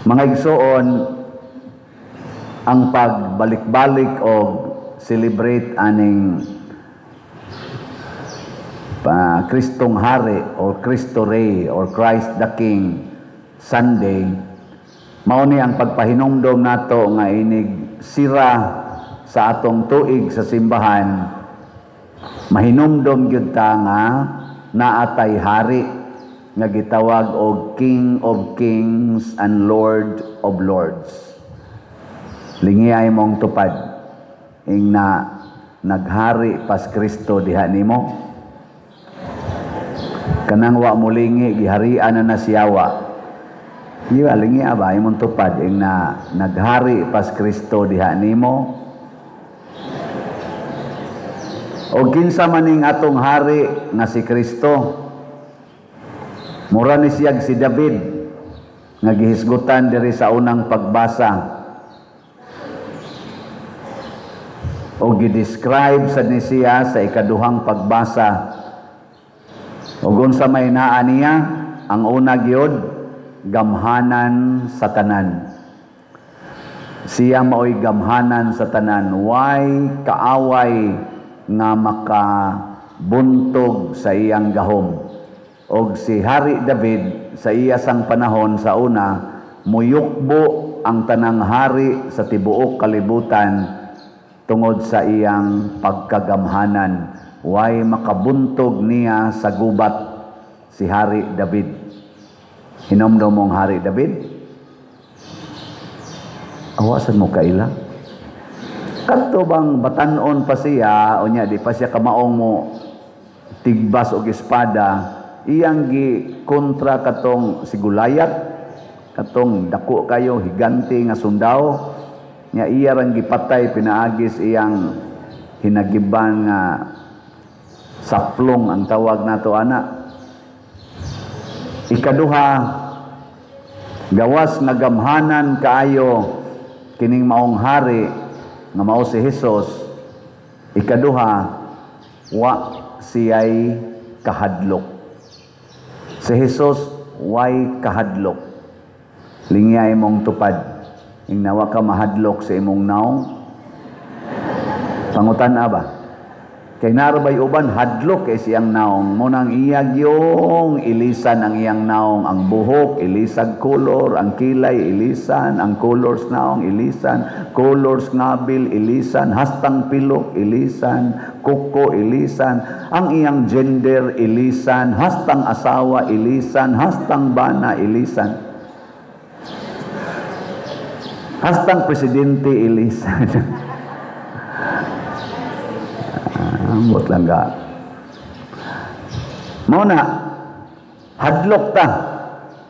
Mga igsoon, ang pagbalik-balik o celebrate aning pa Kristong Hari or Cristo Rey or Christ the King Sunday, mao ni ang pagpahinumdom nato nga inig sira sa atong tuig sa simbahan, mahinumdom gyud ta nga naatay hari nga gitawag og King of Kings and Lord of Lords. Lingi mong tupad ing na naghari pas Kristo diha nimo. Kanang wa molingi, giharian na na siyawa. Iya, lingi ba imong tupad ing na naghari pas Kristo diha nimo? O kinsa maning atong hari nga si Kristo? Mura ni siyag si David nga gihisgutan diri sa unang pagbasa o gi-describe sad ni siya sa ikaduhang pagbasa. Ug unsa may naa niya? Ang una gyud, gamhanan sa tanan. Siya maoy gamhanan sa tanan. Way kaaway nga makabuntog sa iyang gahom. Og si Hari David sa iya sang panahon sa una, muyukbo ang tanang hari sa tibuok kalibutan tungod sa iyang pagkagamhanan. Way makabuntog niya sa gubat si Hari David. Hinomdom mong Hari David? Awasan mo kaila? Kadto bang batanon pa siya, o nya di pa siya kamaong mo tigbas og espada, iyang gi kontra katong si Gulayat, katong dako kayo higante nga sundao, nya iya rang gipatay pinaagis iyang hinagiban nga saplong ang tawag nato ana. Ikaduha, gawas nga gamhanan kaayo kining maong hari nga mao si Hesus. Ikaduha, wa siya'y kahadlok. Si Hesus way kahadlok. Lingya imong tupad ing nawa ka mahadlok sa imong naong? Pangutan ba? Kay narabay uban hadlok kay siyang naong mo nang iyag yung ilisan ang iyang naong, ang buhok ilisag color, ang kilay ilisan, ang colors naong ilisan, colors ngabil ilisan, hastang pilok ilisan, kuko ilisan, ang iyang gender ilisan, hastang asawa ilisan, hastang bana ilisan, hastang presidente ilisan. Ambot lang ga. Mao na hadlok ta.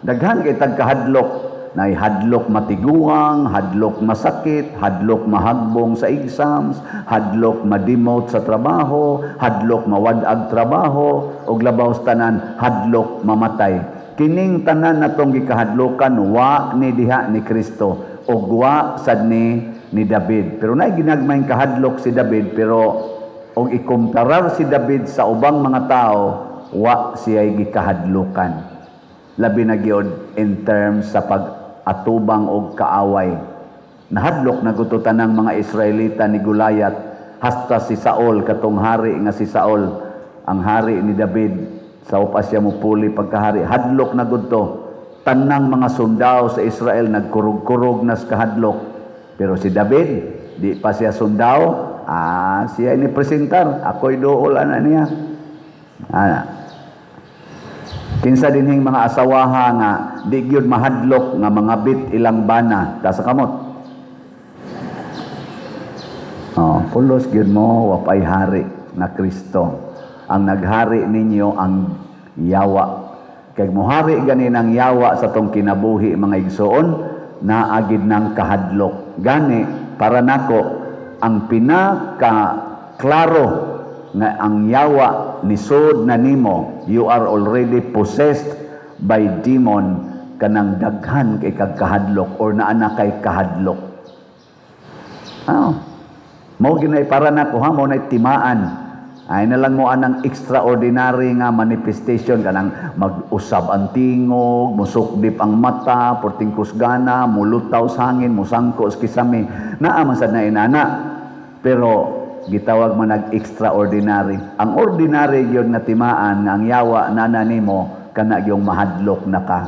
Daghan kay tagkahadlok. Nay hadlok matiguang, hadlok masakit, hadlok mahagbong sa exams, hadlok ma-demote sa trabaho, hadlok mawad-ag trabaho, ug labaw sa tanan hadlok mamatay. Kining tanan natong gikahadlokan wa ni diha ni Kristo ug wa sad ni David. Pero nay ginagmayng kahadlok si David, pero og ikumparar si David sa ubang mga tao, wa siya'y gikahadlokan. Labi na gyud in terms sa pag-atubang og kaaway. Nahadlok na guto tanang mga Israelita ni Goliath, hasta si Saul, katong hari nga si Saul, ang hari ni David, sa upa siya mupuli pagkahari. Hadlok na gudto. Tanang mga sundao sa Israel nagkurog-kurog nas kahadlok. Pero si David, di pa siya sundao, siya ini presentar, ako'y dool ana niya. Ana. Kinsa dinhing mga asawaha nga di gyud mahadlok nga mga bit ilang bana, ta sa kamot? Oh, pulos gyud mo, wapay hari nga Kristo. Ang naghari ninyo ang yawa. Kay mohari gani ng yawa sa tong kinabuhi, mga igsoon, naagid ng kahadlok. Gani para nako ang pinaka klaro nga ang yawa nisod na nimo, you are already possessed by demon, kanang daghan kay kag kahadlok or naa na kay kahadlok. Ah, mao ginay para nako ha, mao nay timaan. Ay na lang mo anang extraordinary nga manifestation, kanang mag-usab ang tingog, musukdip ang mata, porting kusgana, mulutaw sa hangin, musangko sa kisame. Naa man sad na inana. Pero gitawag man nag extraordinary. Ang ordinary gyud nga timaan nga ang yawa nana nimo, kana gyung mahadlok na ka.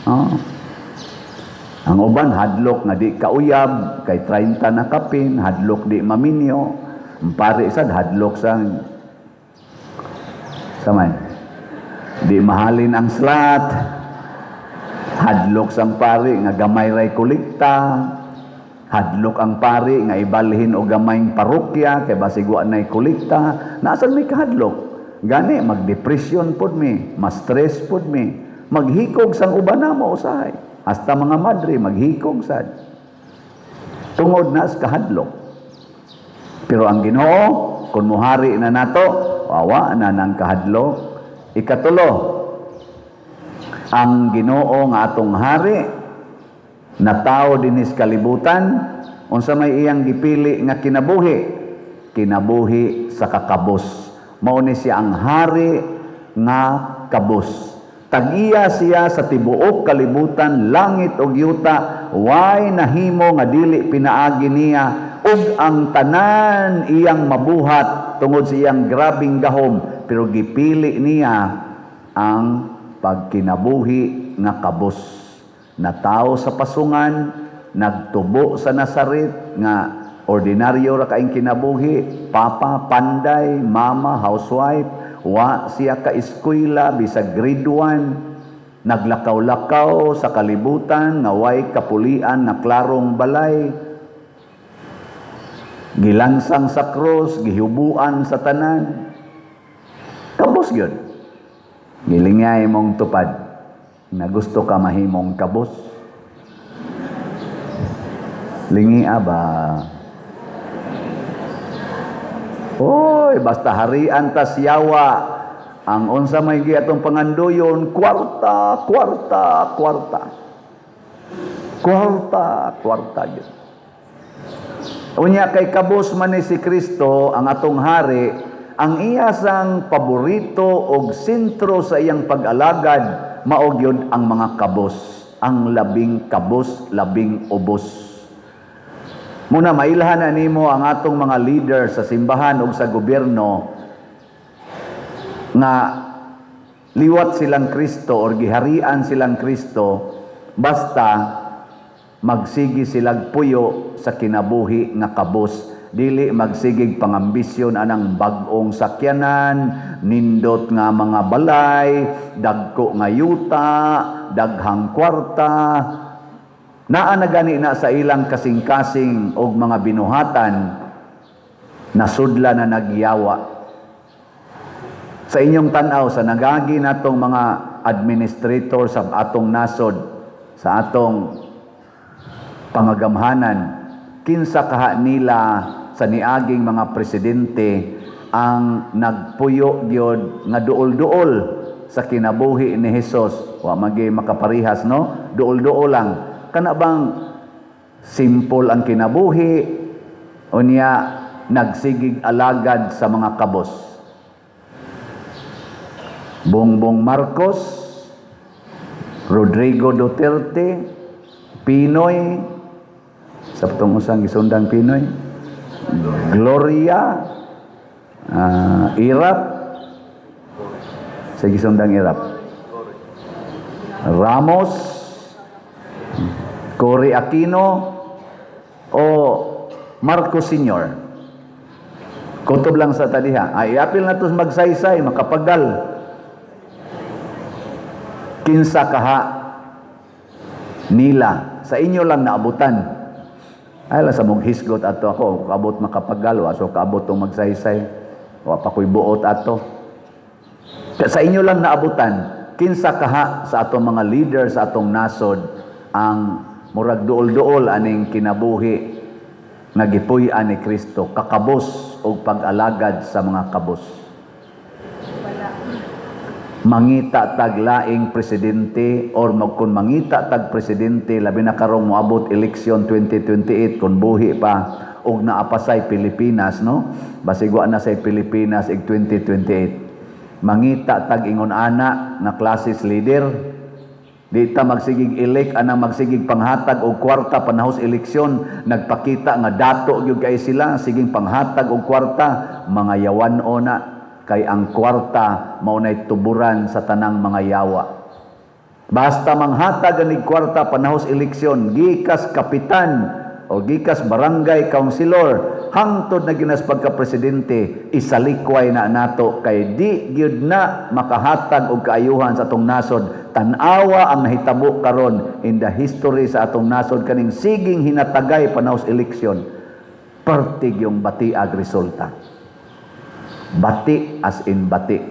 Oh. Ang uban hadlok nga di kauyab kay 30 na kapin, hadlok di maminyo. Ang pare sad hadlok sa saman. Di mahalin ang slot. Hadlok sang pari nga gamay ray kolekta. Hadlok ang pari nga ibalhin og gamayng parokya kay basig wa nay kolekta. Naasan may kahadlok? Gani magdepresyon pod mi, ma-stress pod mi, maghikog sang uban namo usahay. Hasta mga madre maghikog sad. Tungod na sa kahadlok. Pero ang Ginoo, kung muhari na nato, wawa na nang kahadlok. Ikatulo, ang Ginoo nga atong hari na tao dinis kalibutan, unsa may iyang gipili nga kinabuhi? Kinabuhi sa kakabos. Mao ni siya ang hari nga kabos. Tag-iya siya sa tibuok kalibutan, langit ug yuta, way nahimo nga dili pinaagi niya, ug ang tanan iyang mabuhat tungod sa iyang grabing gahom, pero gipili niya ang pagkinabuhi nga kabos. Natawo sa pasungan, nagtubo sa Nazaret nga ordinaryo ra kaing kinabuhi, papa panday, mama housewife, wa siya ka eskwela bisag grade 1, naglakaw-lakaw sa kalibutan nga way kapulian nga klarong balay, gilansang sa krus, gihubuan sa tanan. Kabos gyud. Gilingay mong tupad na gusto ka mahimong kabos. Lingi ba? Oy, basta harian tas yawa. Ang unsa may atong pangandoyon, kwarta, kwarta, kwarta. Kwarta, kwarta gyud. Unya kay kabos man ni si Kristo ang atong hari, ang iya sang paborito og sentro sa iyang pag-alagad mao gyud ang mga kabos, ang labing kabos, labing ubos. Muna mailhan na nimo ang atong mga leader sa simbahan ug sa gobyerno nga liwat silang Kristo or giharian silang Kristo basta magsigi silag puyo sa kinabuhi nga kabos, dili magsigig pangambisyon anang bag-ong sakyanan, nindot nga mga balay, dagko nga yuta, daghang kwarta. Naa na gani na sa ilang kasing-kasing og mga binuhatan, nasudla na nagyawa. Sa inyong tan-aw, sa nagagi natong mga administrator sa atong nasod, sa atong pangagamhanan, kinsa kaha nila sa niaging mga presidente ang nagpuyo gyud nga duol-duol sa kinabuhi ni Hesus? Wa magi makaparihas, no? Duol-duol lang. Kana bang simple ang kinabuhi, unya nagsigig alagad sa mga kabos? Bongbong Marcos, Rodrigo Duterte, Pinoy, sa patong usang gisundang Pinoy, Gloria, Irap, sa gisundang Irap, Ramos, Cory Aquino, o Marcos Sr.? Kutob lang sa tadiha. Ay, apil na to magsaysay, makapagal. Kinsa kaha nila sa inyo lang naabutan? Ay lang sa mong hisgot ato ako, kaabot makapagal, wa so kaabot tong magsaysay. Wa pa ko'y buot ato. Sa inyo lang naabutan, kinsa kaha sa atong mga leader sa atong nasod ang murag duol-duol aning kinabuhi nga gipuy-an ni Kristo, kakabos og pag-alagad sa mga kabos? Wala. Mangita tag laing presidente or kung mangita tag presidente, labi na karong moabot eleksyon 2028, kung buhi pa og naa pa say Pilipinas, no? Basig wa na say Pilipinas ig 2028. Mangita tag ingon ana nga klases leader. Di ta magsigig elect anang magsigig panghatag og kwarta panahos eleksyon, nagpakita nga dato gyud kay sila, siging panghatag og kwarta, mga yawan-o na, kay ang kwarta mao nay tuburan sa tanang mga yawa. Basta manghatag anig kwarta panahos eleksyon, gikas kapitan o gikas barangay councilor hangtod na ginas pagka-presidente, isalikway na nato kay di gyud na makahatag og kaayuhan sa atong nasod. Tan-awa ang nahitabo karon in the history sa atong nasod, kaning siging hinatagay panahos eleksyon. Pertig yung batiag resulta. Bati as in bati.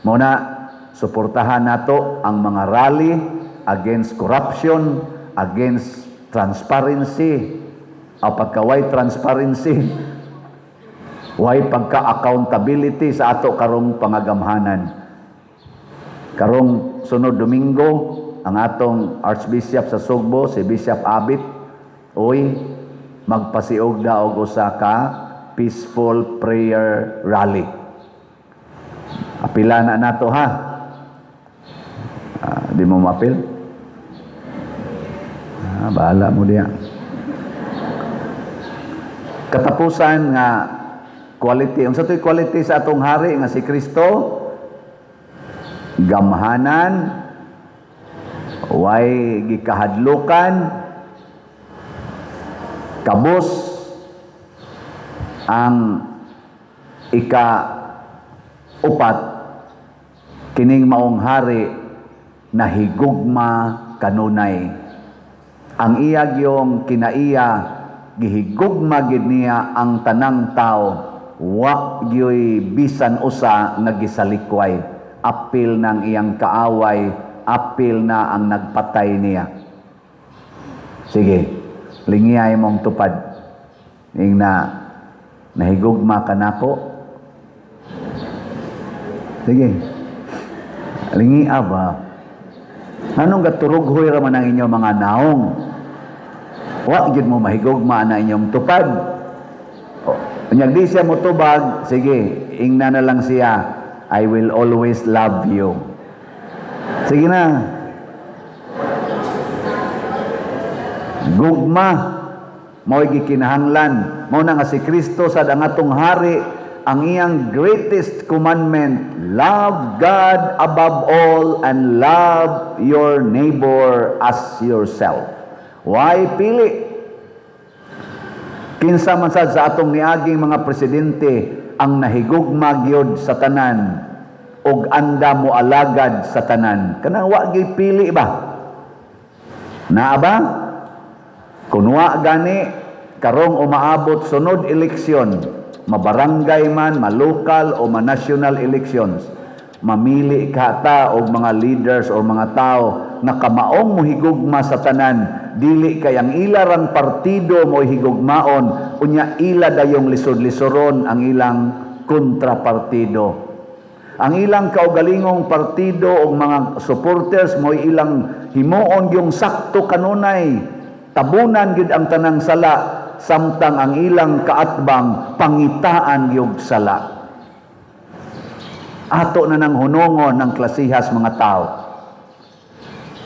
Mao na suportahan nato ang mga rally against corruption, against transparency. O pagka way transparency, way pagka-accountability sa ato karong pangagamhanan. Karong sunod Domingo, ang atong Archbishop sa Sugbo, si Bishop Abit, uy, magpasiugda og usa ka peaceful prayer rally. Apila na nato, ha. Ah, di mo maapil? Ah, bahala mo diya. Katapusan nga quality. Unsa to'y quality sa atong hari nga si Kristo? Gamhanan, way gikahadlukan, kabus, ang ika upat, kining maong hari nahigugma kanunay. Ang iya gyong kinaiya, gihigugma gid niya ang tanang tao, wa gyoy bisan usa nga gisalikway, apil ng iyang kaaway, apil na ang nagpatay niya. Sige, lingiyay mong tupad. Ing na nahigugma ka nako. Sige. Lingia ba? Anong gaturughoy ra man ang inyong mga naong? Wa gyud mo mahigugma na inyong tupad. O, unyag di siya motubag, sige, ingna na lang siya, "I will always love you." Sige na. Gugma mao'y gikinahanglan. Mao na nga si Kristo sad ang atong hari, ang iyang greatest commandment, love God above all and love your neighbor as yourself. Why pili? Kinsa man sad sa atong niaging mga presidente ang nahigugma gyud sa tanan ug anda mo alagad sa tanan? Kanang wa gyud pili ba? Naa ba? Kun wa gani, karong umaabot sunod eleksyon, mabarangay man, malokal o ma-national elections, mamili ka ta og mga leaders o mga tao nga kamaong mohigugma sa tanan, dili kay ang ila rang partido mo higugmaon, unya ila dayong lisod-lisoron ang ilang kontrapartido. Ang ilang kaugalingong partido o mga supporters mo ilang himuon yung sakto kanunay, tabunan gyud ang tanang sala, samtang ang ilang kaatbang pangitaan gyud sala. Ato na nang hunongon ng klasihas mga tao.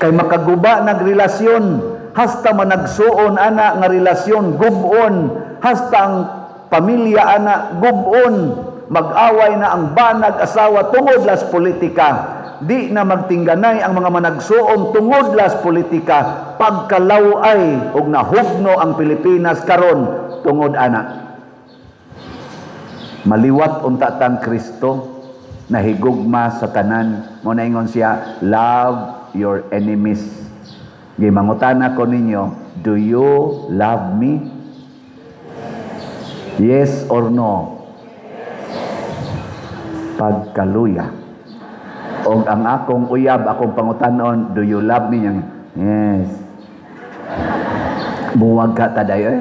Kay makaguba nagrelasyon, hasta managsuon ana nga relasyon gubon, hasta ang pamilya ana gubon, mag-away na ang banag asawa tungod las politika. Di na magtingganay ang mga managsuon tungod las politika. Pagkalaw-ay og nahugno ang Pilipinas karon tungod ana. Maliwat unta tang Kristo, nahigugma sa tanan. Mo naingon siya, "Love your enemies." Gimangutana ko ninyo, do you love me? Yes or no? Pagkaluya. Og ang akong uyab, akong pangutanon, "Do you love me?" Yang, "Yes." Buwag ka taday eh.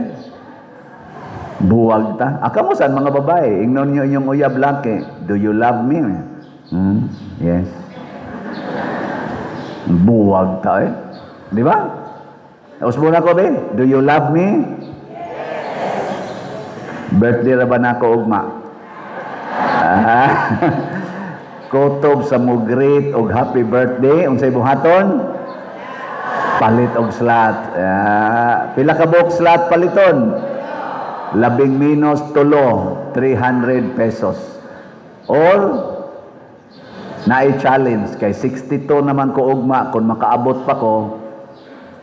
Buwag ta. Aka mo saan mga babae, ingnon niyo inyong uyab laki, "Do you love me?" "Yes." Buwag ta eh. Di ba? Usbon ako be, do you love me? Birthday ra ba nako ugma? Ah. Kutob sa mo greet og happy birthday, unsay buhaton? Palit og slot. Ah, pila ka buok slot paliton? Labing menos tulo, 300 pesos. Or naay challenge kay 62 naman ko ugma, kung makaabot pa ko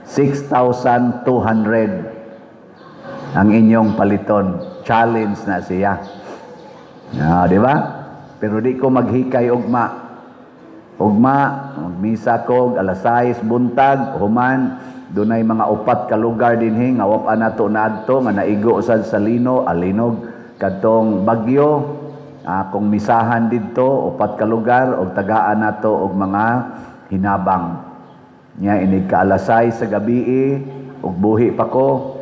6,200 ang inyong paliton. Challenge na siya. Ah, di ba? Pero di ko maghikay ugma. Ugma, magmisa ko alas 6 buntag, human dunay mga upat ka lugar dinhi nga wa pa nato naadto nga naigo sad sa lino, alinog kadtong bagyo, akong misahan didto upat ka lugar og tagaan nato og mga hinabang. Nya inig ka alas 6 sa gabi og buhi pa ko,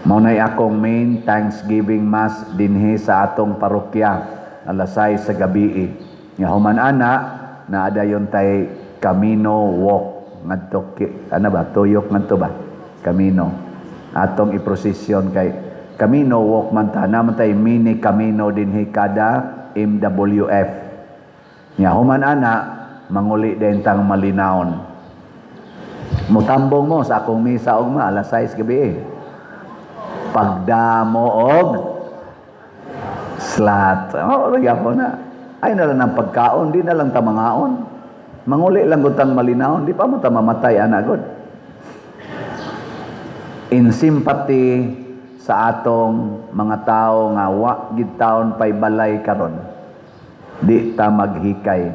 mao nay akong main Thanksgiving Mass dinhi sa atong parokya alas 6 sa gabi. Nga human ana, naa dayon tay Camino Walk ngadto ana ba, tuyok ngadto ba Camino atong iprosesyon kay Camino Walk man ta, naman tay mini Camino dinhi kada MWF. Nya human ana, manguli din tang Malinawon. Mutambong mo sa akong misa ugma alas 6 gabi. Pagdamo og slot. Oh, po na. Ay na lang ang pagkaon, di na lang ta mangaon. Manguli lang gud tang Malinawon, di pa mo ta mamatay ana gud. In sympathy sa atong mga tao nga wa gid taon pay balay karon. Di ta maghikay.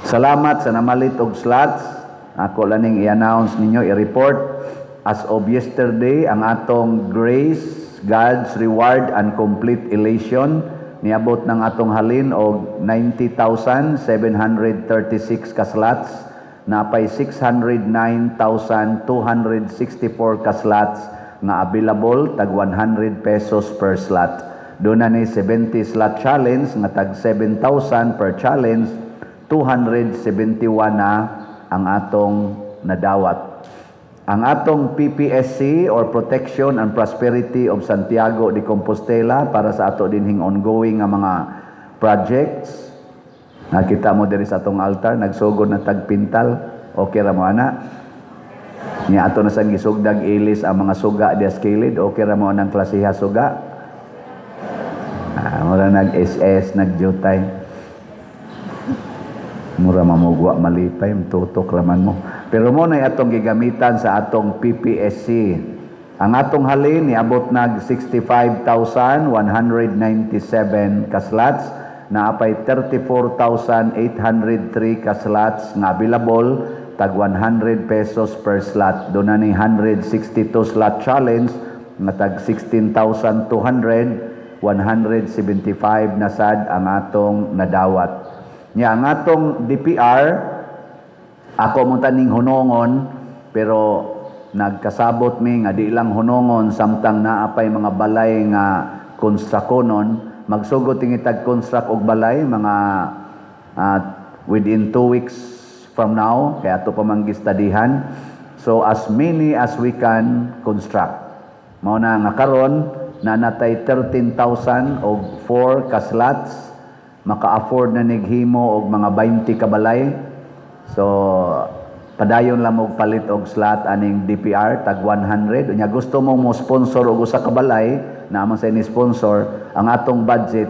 Salamat sa namalit og slots. Ako lang ning i-announce ninyo, i-report. As of yesterday, ang atong Grace, God's Reward and Complete Elation, niabot ng atong halin og 90,736 ka slots, napay 609,264 ka slots nga available, tag 100 pesos per slot. Doon na ni 70 slot challenge nga tag 7,000 per challenge, 271 na ang atong nadawat. Ang atong PPSC or Protection and Prosperity of Santiago de Compostela para sa ato dinhing ongoing nga mga projects. Nakita mo diri sa atong altar, nagsugod na tagpintal. Okay ra mo ana? Nya ato na sang gisugdag ilis ang mga suga dias kilid. Okay ra mo anang klasiha suga? Ah, mura nag-SS, nag-jutay. Mura mamugwa malipay, tutok raman mo. Pero mo na atong gigamitan sa atong PPSC. Ang atong halin niabot nag 65,197 ka slots, naapay 34,803 ka slots nga available, tag 100 pesos per slot. Doon na ni 162 slot challenge nga tag 16,200, 175 na sad ang atong nadawat. Nya ang atong DPR, ako mo taning hunongon, pero nagkasabot mi nga di lang hunongon samtang naa pay mga balay nga konstrakonon. Magsugod tingitag construct og balay mga within 2 weeks from now, kaya ato pa man gistadihan. So as many as we can construct, mao na nga karon na natay 13,000 og 4 ka slots, maka-afford na nighimo og mga 20 ka balay. So padayon lang og palit og slot aning DPR tag 100. Unya gusto mo mo sponsor og usa ka balay, naa man sa ni sponsor, ang atong budget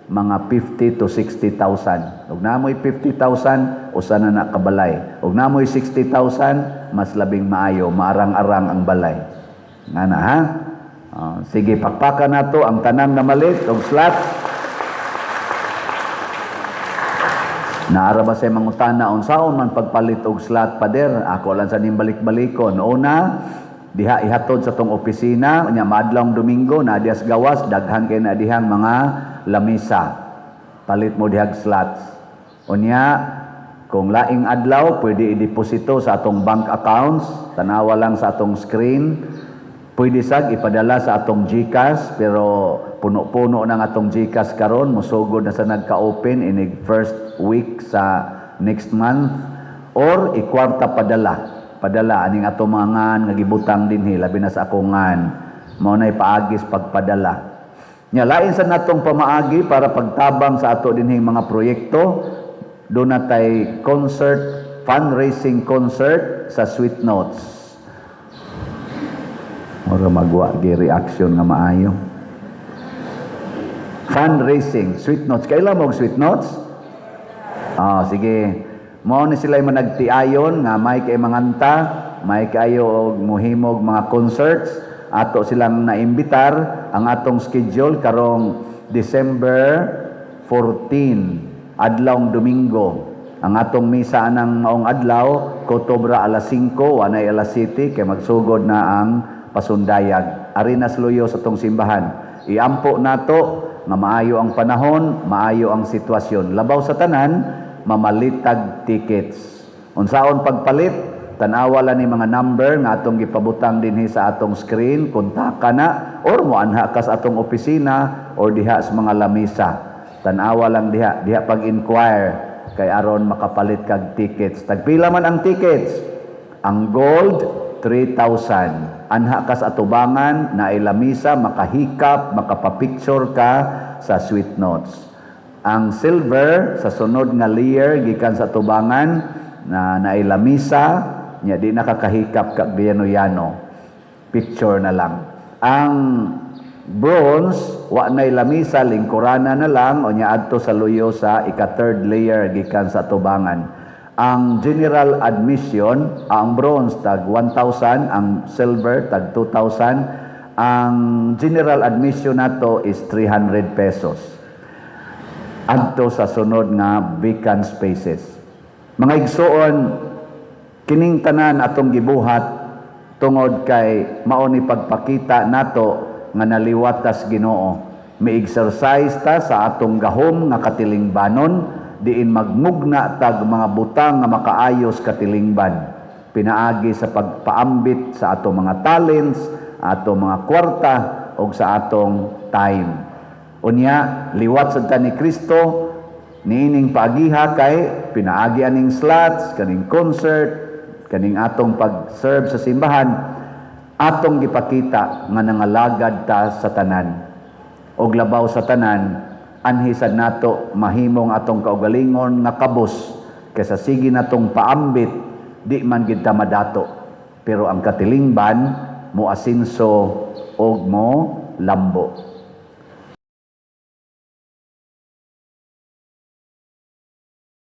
mga 50 to 60,000. Ug namoy 50,000, usa na na kabalay. Ug namoy 60,000, mas labing maayo, maarang-arang ang balay. Nga na ha? Ah, sige, pakpakan nato ang tanan na malit og slot. Naara ba sa mangutana unsaon man pagpalit og slot, pader? Ako lang sa ning balik-balikon. Una, diha ihatod sa tong opisina, unya maadlawng Domingo na dias gawas, daghan kay na dihang mga lamisa. Palit mo dihag slots. Unya, kung laing adlaw, pwede i-deposito sa atong bank accounts, tanawa lang sa atong screen. Pwede sag ipadala sa atong GCash, pero puno-puno ng atong GCash karon, musugod na sa nagka-open inig first week sa next month. Or ikwarta padala. Padala aning ato mga ngan nga gibutang dinhi, labi na sa akong ngan. Mao nay paagis pagpadala. Nya lain sa natong pamaagi para pagtabang sa ato dinhing mga proyekto, doon na tay concert, fundraising concert sa Sweet Notes. Mura magwa gi reaction nga maayo. Fundraising, Sweet Notes. Kaila mo og Sweet Notes? Ah, sige. Mao ni sila managtiayon nga may kay manganta, may kayo og muhimog mga concerts. Ato silang naimbitar. Ang atong schedule karong December 14, adlawng Domingo. Ang atong misa anang maong adlaw, kotobra alas 5, wanay alas 7 kay magsugod na ang pasundayag. Ari na sa luyo sa atong simbahan. Iampo nato nga maayo ang panahon, maayo ang sitwasyon. Labaw sa tanan, mamalitag tickets. Unsaon pagpalit? Tan-awa lang ni mga number nga atong gipabutang dinhi sa atong screen, kontaka na or moanha ka sa atong opisina or diha sa mga lamisa. Tan-awa lang diha, diha pag-inquire kay aron makapalit kag tickets. Tagpila man ang tickets? Ang gold, 3,000. Anha ka sa atubangan, naay lamisa, makahikap, makapapicture ka sa Sweet Notes. Ang silver, sa sunod nga layer gikan sa atubangan na naay lamisa, nya di nakakahikap ka yano-yano. Picture na lang. Ang bronze, wa nay lamisa, lingkurana na lang o nya adto sa luyo sa ika third layer gikan sa atubangan. Ang general admission, ang bronze tag 1,000, ang silver tag 2,000. Ang general admission nato is 300 pesos. Adto sa sunod nga vacant spaces. Mga igsuon, kining tanan atong gibuhat tungod kay mao ni pagpakita nato nga naliwat tas Ginoo. Mi-exercise ta sa atong gahom nga katilingbanon, diin magmugna tag mga butang nga makaayos katilingban. Pinaagi sa pagpaambit sa atong mga talents, atong mga kwarta og sa atong time. Unya, liwat sad ta ni Kristo niining paagiha kay pinaagi aning slots, kaning concert, kaning atong pag-serve sa simbahan, atong gipakita nga nangalagad ta sa tanan. Og labaw sa tanan, anhi sad nato mahimong atong kaugalingon nga kabus kaysa sige natong paambit, di man gid ta madato. Pero ang katilingban mo asinso og mo lambo.